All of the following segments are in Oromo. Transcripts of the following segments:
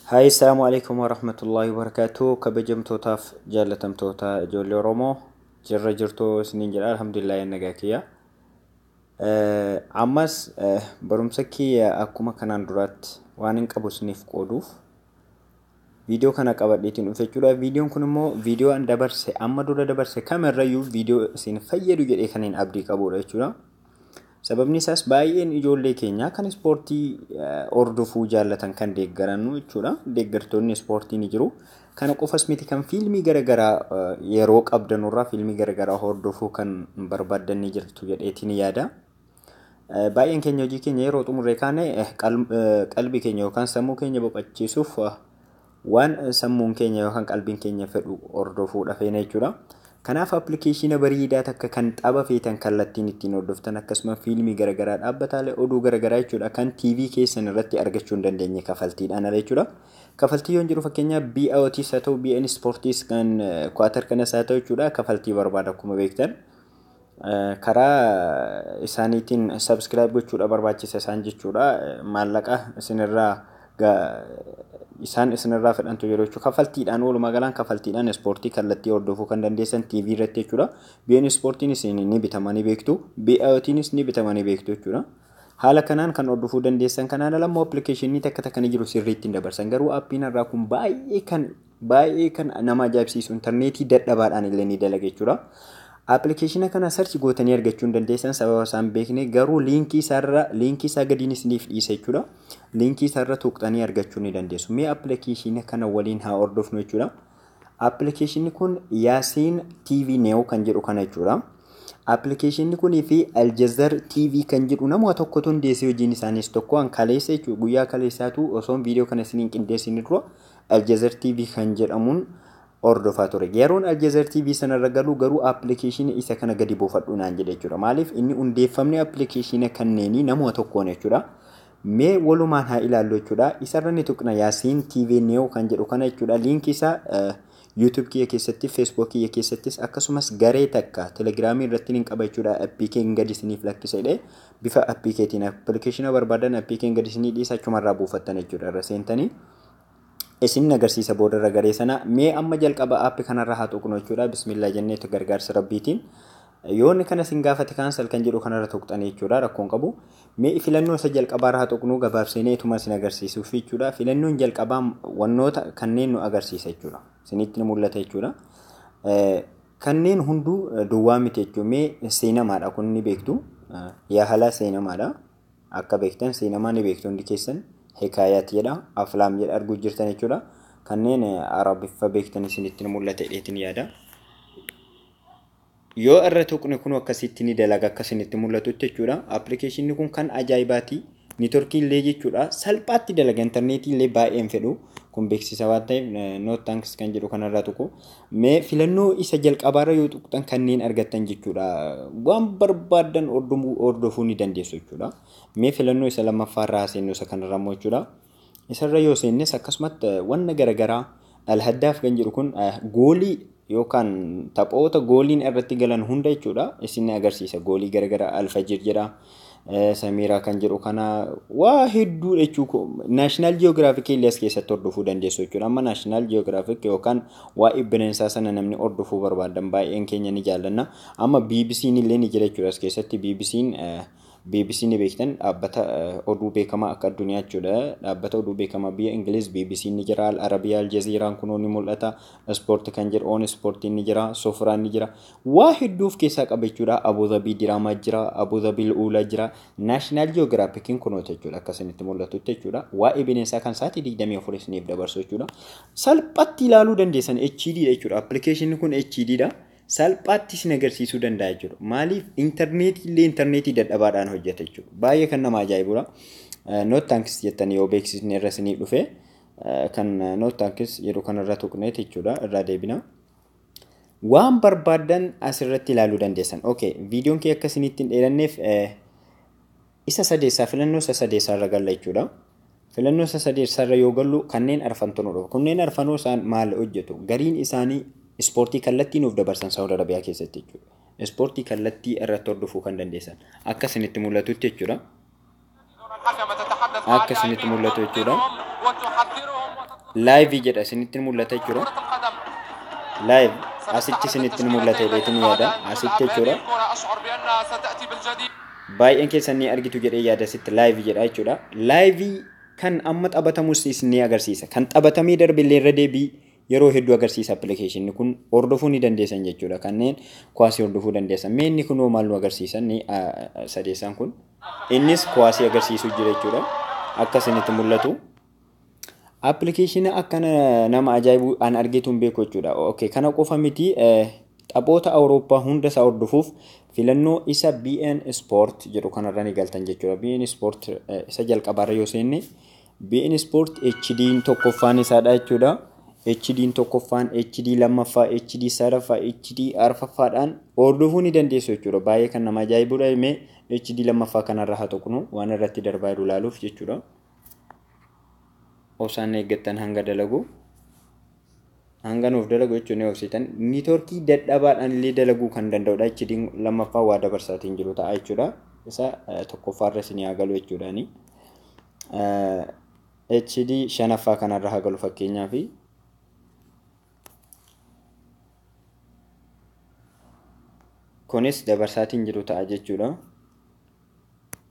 Hayi, assalamu alaikum warahmatullahi wabarakatuh. Kabajamtootaaf jaallatamtoota ijoollee Oromoo, jirra jirtuu isiniin jedha. Alhamdulillah, nagaa kiyya. Ammas barumsa kiyya akkuma kanaan duraatti waan hin qabu isiniif qooduuf viidiyoo kana qabadheetiin dhufe jechuudha. Viidiyoon kun immoo viidiyoo an dabarse, amma dura dabarse kamirrayyuu viidiyoo isin fayyadu jedhee kan hin abdii qabudha jechuudha. Sababni isaas baay'een ijoollee keenyaa kan ispoortii hordofuu jaallatan, kan deeggarannu jechuudha. Deeggartoonni ispoortii ni jiru. Kana qofas miti, kan fiilmii garaagaraa yeroo qabdanurraa fiilmii garaagaraa hordofuu kan barbaaddan ni jirtu jedheetiin yaada. Baay'een keenya hojii keenya yeroo xumurree kaane qalbii keenya yookaan sammuu keenya boqochiisuuf waan sammuun keenya yookaan qalbiin keenya fedhu hordofuudha feena jechuudha. Kanaaf appilikeeshina bareedaa takka kan tapha feetan kallattiin ittiin hordoftan, akkasuma fiilmii garaagaraa, dhaabbataalee oduu garaagaraa jechuudha, kan TV keessan irratti argachuu hin dandeenye kafaltiidhaan ala jechuudha. Kafaltii yoon jiru, fakkeenyaaf BOTs haa ta'u, BN Sportiis kan Kwaatar kanas haa ta'u jechuudha, kafaltii barbaada akkuma beektan. Karaa isaaniitiin subscribe gochuudha barbaachisa isaan jechuudha. Maallaqa isinirraa isaan isinirraa fedhantu yeroo jechuudha. Kafaltiidhaan, walumaa galaan kafaltiidhaan ispoortii kallattii hordofuu kan dandeessan TV irratti jechuudha. BN Sportiin isin ni bitamanii beektu. BOTinis ni bitamanii beektu jechuudha. Haala kanaan kan hordofuu dandeessan. Kanaan ala immoo appilikeeshinii takka takka ni jiru, sirriitti hin dabarsan. Garuu aappiin irraa kun baay'ee kan nama ajaa'ibsiisu, intarneetii dadhabaadhaan illee ni dalaga jechuudha. Appilikeeshina kana search gootanii argachuu hin dandeessan sababa isaan beekne, garuu liinkii isaarra, liinkii isaa gadiin isiniif dhiisa jechuudha. Liinkii isaarra tuqxanii argachuu ni dandeessu. Mee appilikeeshina kana waliin haa hordofnu jechuudha. Appilikeeshinni kun Yaasiin TV Neo kan jedhu kana jechuudha. Appilikeeshinni kunii fi Aljazeera TV kan jedhu nama tokkotu hundeessee, hojiin isaaniis tokko. An kaleessa jechuudha, guyyaa kaleessaatu osoo viidiyoo kana isiniin qindeessine dura Aljazeera TV kan jedhamuun hordofaa ture. Yeroon Aljazeera TV sanarra galu garuu appilikeeshinii isa kana gadi buufadhu naan jedhe jechuudha. Maaliif inni hundeeffamni appilikeeshina kanneenii nama tokkoon jechuudha. Mee walumaan haa ilaallu jechuudha. Isarra ni tuqna, Yaasiin TV Neo kan jedhu kana jechuudha. Liinkii isaa YouTube kiyya keessatti, Facebook kiyya keessattis, akkasumas garee takka Telegiraamii irratti ni qaba jechuudha. APK'n gadi isiniif lakkisa jedhee bifa APK'tiin appilikeeshina barbaadan APK'n gadi isinii dhiisa, achumarraa buufattan jechuudha irra seentanii. Isin agarsiisa boodarra garee sana. Mee amma jalqaba aappii kanarra haa tuqnu jechuudha. Bismillaa jenneetu gargaarsa Rabbiitiin. Yoonni kana isin gaafate cancel kan jedhu kanarra tuqxanii jechuudha, rakkoon qabu. Mee filannoo isa jalqabaarra haa tuqnu, gabaabsinee ituma isin agarsiisuuf jechuudha. Filannoon jalqabaa wannoota kanneen nu agarsiisa jechuudha. Isinitti ni mul'ata jechuudha. Kanneen hunduu duwwaa miti jechuudha. Mee seenamaadha kun, ni beektu. Yaa halaa seenamaadha. Akka beektan seenamaa ni beektu hundi keessan. Hikaayaat jedha, aflaam jedha, arguu jirtan jechuudha. Kanneen Arabiffa beektan isinitti ni mul'ata jedheetiin yaada. Yoo irra tuqne kun akkasitti ni dalaga akka isinitti mul'atutti jechuudha. Appilikeeshinni kun kan ajaa'ibaati. Niitoorkii illee jechuudha. Salphaatti dalaga, intarneetii illee baay'een fedhu. Kun beeksisa waan ta'eef no thanks kan jedhu kanarraa tuqu. Mee filannoo isa jalqabaarra yoo tuqxan kanneen argattan jechuudha. Waan barbaaddan hordofuu ni dandeessu jechuudha. Mee filannoo isa lammaffaarraa seennu, isa kanarra immoo jechuudha. Isarra yoo seennes akkasumatti wanna garaagaraa, Alhaddaaf kan jedhu kun goolii yookaan taphoota gooliin irratti galan hunda jechuudha isin agarsiisa. Goolii garaagaraa, Alfajir jedha. Samiiraa kan jedhu kana, waa hedduu jechuu. National Geographic illee as keessatti hordofuu dandeessu jechuudha. Amma National Geographic yookaan waa'ee bineensaa sana namni hordofuu barbaadan baay'een keenya ni jaallanna. Amma BBC'n illee ni jira jechuudha as keessatti. BBC'n, BBC ni beektan, dhaabbata oduu beekamaa akka addunyaa jechuudha. Dhaabbata oduu beekamaa biyya Ingiliz BBC ni jira. Al Arabiyaa, Al Jazeeraan kunoo ni mul'ata. Ispoortii kan jedhu ON Ispoortiin ni jira. Sofraan ni jira. Waa hedduu of keessaa qaba jechuudha. Abu Dhabii diraamaa jira. Abu Dhabii Uulaa jira. National Geographiciin kunoota jechuudha, akka isinitti mul'atutti jechuudha. Waa'ee bineensaa kan sa'aatii 24 isiniif dabarsu jechuudha. Salphatti ilaaluu dandeessan, HD jechuudha. Appilikeeshinni kun HD dha. Salphaatti isin agarsiisuu danda'a jechuudha. Maaliif intarneetii illee intarneetii dadhabaadhaan hojjeta jechuudha. Baay'ee kan nama ajaa'ibudha. No thanks jettanii yoo beeksisni irra isiniif dhufe kan no thanks jedhu kanarra tuqneet jechuudha, irraa deebina. Waan barbaaddan asirratti ilaaluu dandeessan. Okay, viidiyoon kee akka isinitti hin dheeranneef isa sadeessaa, filannoo isa sadeessaa irra galla jechuudha. Filannoo isa sadeessaa irra yoo gallu kanneen arfantu nu dhufa. Kunneen arfanuu isaan maal hojjetu? Gariin isaanii ispoortii kallattii nuuf dabarsan Saawud Arabiyaa keessatti jechuudha. Ispoortii kallattii irratti hordofuu kan dandeessan akka isinitti mul'atutti jechuudha. Akka isinitti mul'atu jechuudha. Live jedha, isinitti mul'ata jechuudha. Live asitti isinitti mul'ata jedheetiin yaada asitti jechuudha. Baay'een keessan ni argitu jedhee yaada, asitti live jedha jechuudha. Live kan amma taphatamus isin ni agarsiisa. Kan taphatamee darbe illee irra deebii yeroo hedduu agarsiisa appilikeeshinni kun, hordofuu ni dandeessan jechuudha. Kanneen kuwaasii hordofuu dandeessan. Mee inni kunoo maal nu agarsiisa? Inni sadeessaan kun. Innis kuwaasii agarsiisuu jira jechuudha. Akka isinitti mul'atu. Appilikeeshina akkana nama ajaa'ibu an argeetu hin beeku jechuudha. Okay, kana qofa miti, taphoota Awurooppaa hunda isaa hordofuuf filannoo isa beIN Sport jedhu kanarra ni galtan jechuudha. beIN Sport isa jalqabaarra yoo seenne, beIN Sport HD tokkoffaan isaadha jechuudha. HD tokkoffaan, HD lammaffaa, HD sadaffaa, HD arfaffaadhaan hordofuu ni dandeessu jechuudha. Baay'ee kan nama ajaa'ibudha. Mee HD lammaffaa kanarra haa tuqnu, waan irratti darbaa jiru ilaaluuf jechuudha. Obsaan eeggattan hanga dalagu. Hanga nuuf dalagu jechuun ni obsitan. Niitoorkii dadhabaadhaan illee dalaguu kan danda'udha. HD lammaffaa waa dabarsaatiin jiru ta'a jechuudha. Isa tokkoffaarra isin haa galu jechuudhaani. HD shanaffaa kanarra haa galu fakkeenyaaf. Kunis dabarsaatiin jiru ta'a jechuudha.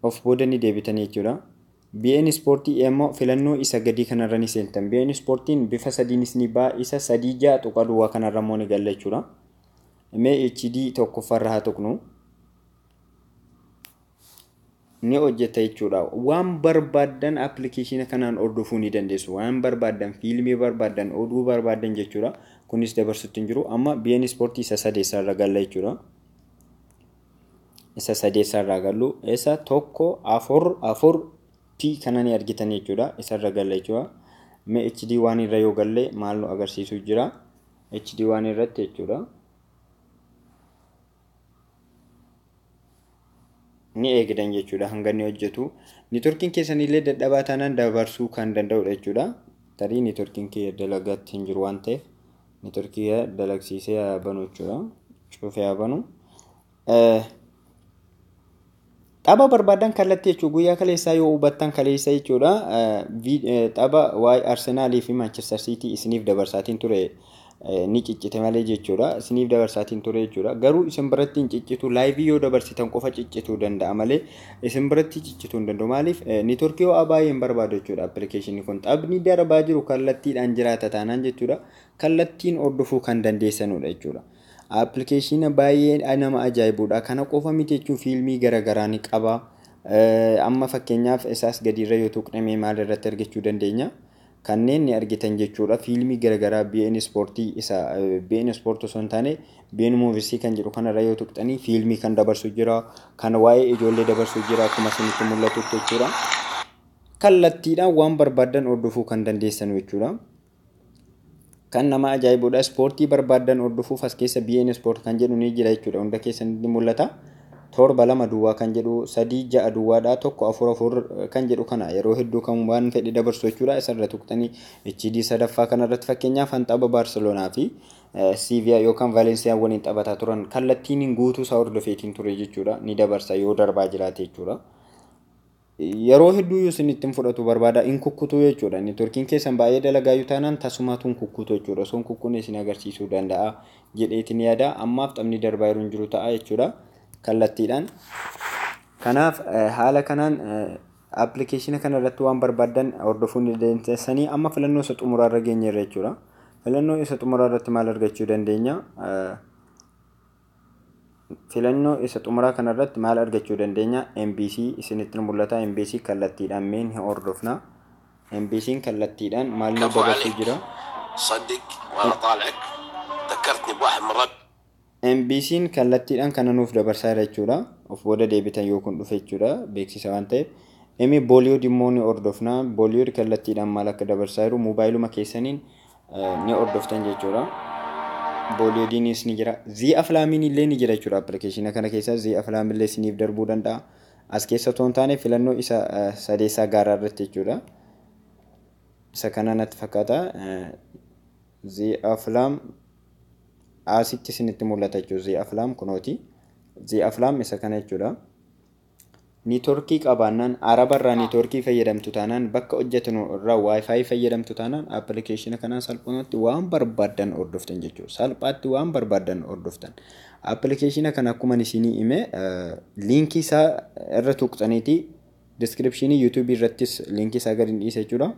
Of booda ni deebitanii jechuudha. beIN Ispoortii immoo filannoo isa gadii kanarra ni seentan. beIN Ispoortiin bifa sadiinis ni ba'a. Isa 3.6.0 kanarra immoo ni galla jechuudha. Mee HD tokkoffaarra haa tuqnu. Ni hojjeta jechuudha. Waan barbaaddan appilikeeshina kanaan hordofuu ni dandeessu. Waan barbaaddan, fiilmii barbaaddan, oduu barbaaddan jechuudha. Kunis dabarsutti hin jiru. Amma beIN Ispoortii isa sadeessaarra galla jechuudha. Isa sadeessaarraa gallu, isa 144 P kana ni argitan jechuudha. Isarra galla jechuudha. Mee HD waan irra yoo galle maal nu agarsiisu jira? HD waan irratti jechuudha. Ni eegdan jechuudha hanga inni hojjetu. Niitoorkiin keessan illee dadhabaa taanaan dabarsuu kan danda'udha jechuudha. Tarii niitoorkiin kee dalagaatti hin jiru waan ta'eef, niitoorkii dalagsiisee haa banu jechuudha. Cufee haa banu. Tapha barbaadan kallattii jechuudha. Guyyaa kaleessaa yoo hubattan, kaleessa jechuudha. Tapha waa'ee Arsenaalii fi Manchester City isiniif dabarsaatiin ture, ni ciccite malee jechuudha. Isiniif dabarsaatiin ture jechuudha. Garuu isin biratti hin ciccitu. Live yoo dabarsitan qofa ciccituu danda'a malee isin biratti ciccituu hin danda'u. Maaliif? Niitoorkii ho'aa baay'ee hin barbaadu jechuudha appilikeeshinni kun. Taphni darbaa jiru kallattiidhaan jiraata taanaan jechuudha. Kallattiin hordofuu kan dandeessanudha jechuudha. Appilikeeshina baay'ee nama ajaa'ibudha. Kana qofa miti jechuun, fiilmii garaagaraa ni qaba. Amma fakkeenyaaf isaas gadiirra yoo tuqname maal irratti argachuu dandeenya? Kanneen ni argitan jechuudha. Fiilmii garaagaraa beIN Ispoortii, isa beIN Ispoortii osoo hin taane beIN Movies kan jedhu kanarra yoo tuqxanii, fiilmii kan dabarsu jira. Kan waa'ee ijoollee dabarsu jira akkuma isinitti mul'atutti jechuudha. Kallattiidhaan waan barbaaddan hordofuu kan dandeessan jechuudha. Kan nama ajaa'ibudha. Ispoortii barbaaddan hordofuuf as keessa beIN Sport kan jedhu ni jira jechuudha. Hunda keessan ni mul'ata. 7 2 0 kan jedhu, 3 6 0dha, 1 4 4 kan jedhu kana yeroo hedduu kan waan fedhe dabarsu jechuudha. Isarra tuqxanii HD sadaffaa kanarratti fakkeenyaaf kan tapha Baarseloonaa fi Siiviyaa yookaan Vaalensiyaa waliin taphataa turan kallattiin guutuu isaa hordofeetiin ture jechuudha. Ni dabarsa yoo darbaa jiraate jechuudha. Yeroo hedduu yoo isin ittiin fudhatu barbaada in kukkutuu jechuudha. Neetworkiin keessan baay'ee dalagaa yoo taanaan tasumaatu hin kukkutu jechuudha. Osoo hin kukkunne isin agarsiisuu danda'a jedheetiin yaada. Ammaaf taphni darbaa yeroo hin jiru ta'a jechuudha. Kallattiidhaan. Kanaaf haala kanaan appilikeeshina kana irratti waan barbaaddan hordofuu ni dandeessanii. Amma filannoo isa xumuraa irra geenyeerra jechuudha. Filannoo isa xumuraa irratti maal argachuu dandeenya? Filannoo isa xumuraa kanarratti maal argachuu dandeenya? MBC isinitti mul'ata. MBC kallattiidhaan mee ni hordofna. MBC'n kallattiidhaan maal nu كفو dabarsuu عليك jira? صدق وانا طالعك ذكرتني بواحد من ربعي. MBC'n kallattiidhaan kana nuuf dabarsaa jira jechuudha. Of booda deebitan yoo kun dhufe jechuudha, beeksisa waan ta'eef. Emi Bollywood immoo ni hordofna. Bollywood kallattiidhaan maal akka dabarsaa jiru moobaayiluma keessaniin ni hordoftan jechuudha. Bollywoodiinis ni jira. Zee Aflaamiin illee ni jira jechuudha appilikeeshina kana keessa. Zee Aflaam illee isiniif darbuu danda'a. As keessa otoo hin taane filannoo isa sadeessaa gaaraa irratti jechuudha. Isa kana natti fakkaata. Zee Aflaam asitti isinitti mul'ata jechuudha. Zee Aflaam kunooti. Zee Aflaam isa kana jechuudha. Networkii qabaannaan, Arabarraa networkii fayyadamtu taanaan, bakka hojjetanu irraa WiFi fayyadamtu taanaan, appilikeeshina kanaan salphumatti waan barbaaddan hordoftan jechuudha. Salphaatti waan barbaaddan hordoftan. Appilikeeshina kana akkuma isinii hime, liinkii isaa irra tuqxaniiti descriptionii YouTubeii irrattis liinkii isaa gadi dhiisa jechuudha.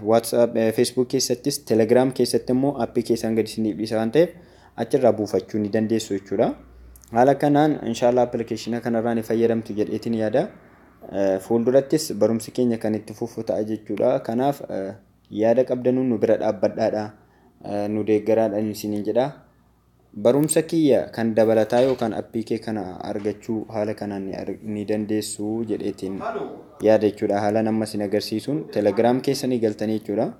WhatsApp, Facebook keessattis, Telegram keessatti immoo appii keessan gadi isiniif dhiisa waan ta'eef, achirraa buufachuu ni dandeessu jechuudha. Haala kanaan inshaallah appilikeeshina kanarraa ni fayyadamtu jedheetiin yaada. Fuuldurattis barumsi keenya kan itti fufu ta'a jechuudha. Kanaaf yaada qabdanuun nu bira dhaabbadhaadha. Nu deeggaraadhaan isiniin jedha. Barumsa kiyya kan dabalataa yookaan appii kee kana argachuu haala kanaan ni dandeessu jedheetiin yaada jechuudha. Haala nama isin agarsiisuun Telegram keessanii galtanii jechuudha.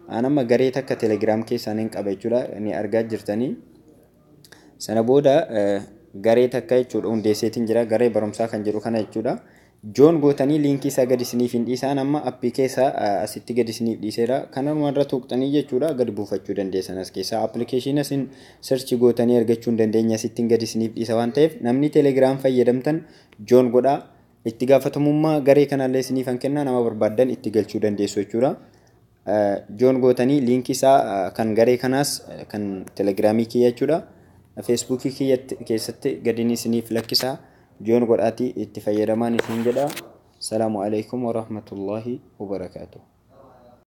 An amma garee takka Telegram keessaan hin qaba jechuudha. Ni argaa jirtanii. Sana booda garee takka jechuudha hundeesseetiin jira. Garee barumsaa kan jedhu kana jechuudha. Join gootanii liinkii isaa gadi isiniif hin dhiisaan, amma appii keessaa asitti gadi isiniif dhiiseera. Kanuma irra tuqxanii jechuudha gadi buufachuu dandeessan as keessaa. Appilikeeshina isin search gootanii argachuu hin dandeenye asittiin gadi isiniif dhiisa waan ta'eef, namni Telegram fayyadamtan join godhaa. Itti gaafatamummaa garee kanallee isiniif kan kennaa, nama barbaaddan itti galchuu dandeessu jechuudha. Join gootanii liinkii isaa kan garee kanaas, kan Telegramii kiyya jechuudha. Facebookii kiyya keessatti gadi isiniif lakkisaa. Join godhaatii itti fayyadamaan isin jedha. Salaamu alaikum warahmatullaahi wabarakaatuh.